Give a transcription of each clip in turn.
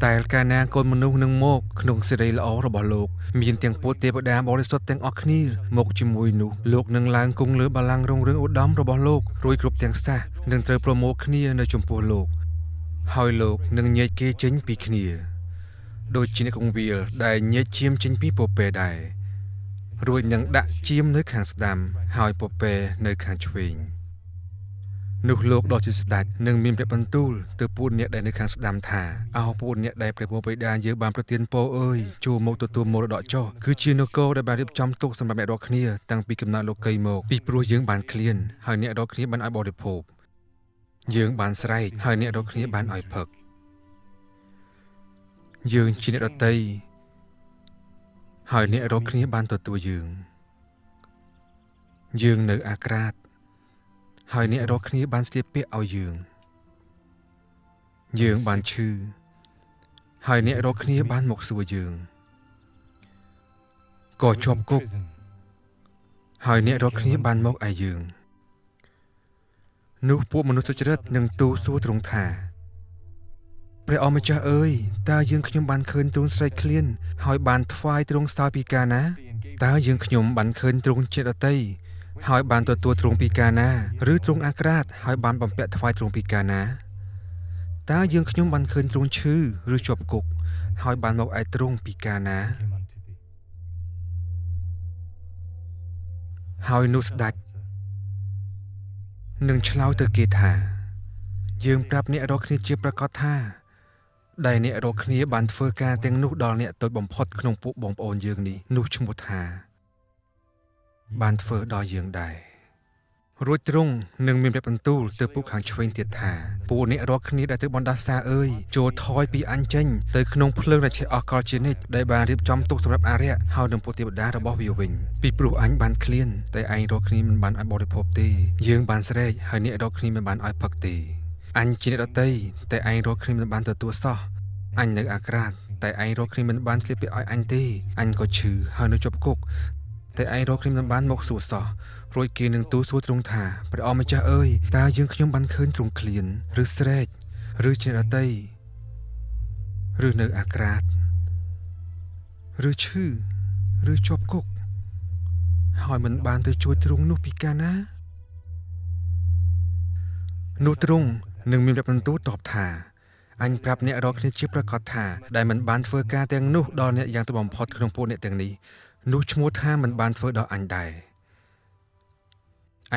តែកាលណាកូនមនុស្សនឹងមកក្នុងសិរីល្អរបស់លោកមានទាំងពួកទេវតាបរិសុទ្ធទាំងអស់គ្នាមកជាមួយនោះលោកនឹងឡើងគង់លើបល្ល័ង្ករុងរឿងឧត្តមរបស់លោករួចគ្រប់ទាំងសះនឹងត្រូវប្រមូលគ្នានៅចំពោះលោកហើយលោកនឹងញែកគេចេញពីគ្នាដូចជាអ្នកគង្វាលដែលញែកចៀមចេញពីពពែដែររួចនឹងដាក់ចៀមនៅខាងស្ដាំហើយពពែនៅខាងឆ្វេងនោះលោកដ៏ជាស្ដេចនឹងមានព្រះបន្ទូលទៅពួកអ្នកដែលនៅខាងស្ដាំថាអោពួកអ្នកដែលព្រះបិតាយើងបានប្រទានពរអើយចូលមកទទួលមរតកចុះគឺជានគរដែលបានរៀបចំទុកសម្រាប់អ្នករាល់គ្នាតាំងពីកំណើតលោកីមកពីព្រោះយើងបានឃ្លានហើយអ្នករាល់គ្នាបានឲ្យបរិភោគយើងបានស្រែកហើយអ្នករាល់គ្នាបានឲ្យផឹកយើងជាអ្នកដទៃហើយអ្នករាល់គ្នាបានទទួលយើងយើងនៅអាក្រាតហើយអ្នករាល់គ្នាបានស្លៀកពាក់ឲ្យយើងយើងបានឈឺហើយអ្នករាល់គ្នាបានមកសួរយើងក៏ជាប់គុកហើយអ្នករាល់គ្នាបានមកឯយើងនោះពួកមនុស្សសុចរិតនឹងទូលសួរទ្រង់ថាព្រះអម្ចាស់អើយតើយើងខ្ញុំបានឃើញទ្រង់ស្រេកឃ្លានហើយបានថ្វាយទ្រង់សោយពីកាលណាតើយើងខ្ញុំបានឃើញទ្រង់ជាដទៃហើយបានទទួលទ្រង់ពីកាលណាឬទ្រង់អាក្រាតហើយបានបំពាក់ថ្វាយទ្រង់ពីកាលណាតើយើងខ្ញុំបានឃើញទ្រង់ឈឺឬជាប់គុកហើយបានមកឯទ្រង់ពីកាលណាហើយនោះស្ដេចនឹងឆ្លើយទៅគេថាយើងប្រាប់អ្នករាល់គ្នាជាប្រកាសថាដែលអ្នករាល់គ្នាបានធ្វើការទាំងនោះដល់អ្នកតូចបំផុតក្នុងពួកបងប្អូនយើងនេះនោះឈ្មោះថាបានធ្វើដល់យើងដែររួចទ្រង់នឹងមានព្រះបន្ទូលទៅពួកខាងឆ្វេងទៀតថាពួកអ្នករាល់គ្នាដែលទៅបណ្ដាសាអើយចូលថយពីអញចេញទៅក្នុងភ្លើងដែលឆេះអស់កលជានិច្ចដែលបានរៀបចំទុកសម្រាប់អារក្សហើយនឹងពួកទេវតារបស់វាវិញពីព្រោះអញបានឃ្លានតែឯងរាល់គ្នាមិនបានឲ្យបរិភោគទេយើងបានស្រែកហើយអ្នករាល់គ្នាមិនបានឲ្យផឹកទេអញជាអ្នកដទៃតែឯងរាល់គ្នាមិនបានទទួលសោះអញនៅអាក្រាតតែឯងរាល់គ្នាមិនបានស្លៀកពាក់ឲ្យអញទេអញក៏ឈឺហើយនៅជាប់គុកតែឯងរាល់គ្នាមិនបានមកសួរសោះរួចគេនឹងទូលសួរទ្រង់ថាព្រះអម្ចាស់អើយតើយើងខ្ញុំបានឃើញទ្រង់ឃ្លានឬស្រែកឬជាអ្នកដទៃឬនៅអាក្រាតឬឈឺឬជាប់គុកហើយមិនបានទៅជួយទ្រង់នោះពីកាលណានោះទ្រង់នឹងមានព្រះបន្ទូលតបថាអញប្រាប់អ្នករាល់គ្នាជាប្រកាសថាដែលមិនបានធ្វើការទាំងនោះដល់អ្នកយ៉ាងទៅបំផុតក្នុងពួកអ្នកទាំងនេះនោះឈ្មោះថាមិនបានធ្វើដល់អញដែរ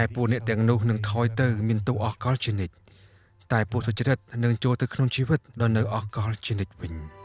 ឯពួកអ្នកទាំងនោះនឹងថយទៅមានទោសអស់កលជានិច្ចតែពួកសុចរិតនឹងចូលទៅក្នុងជីវិតដល់នៅអស់កលជានិច្ចវិញ។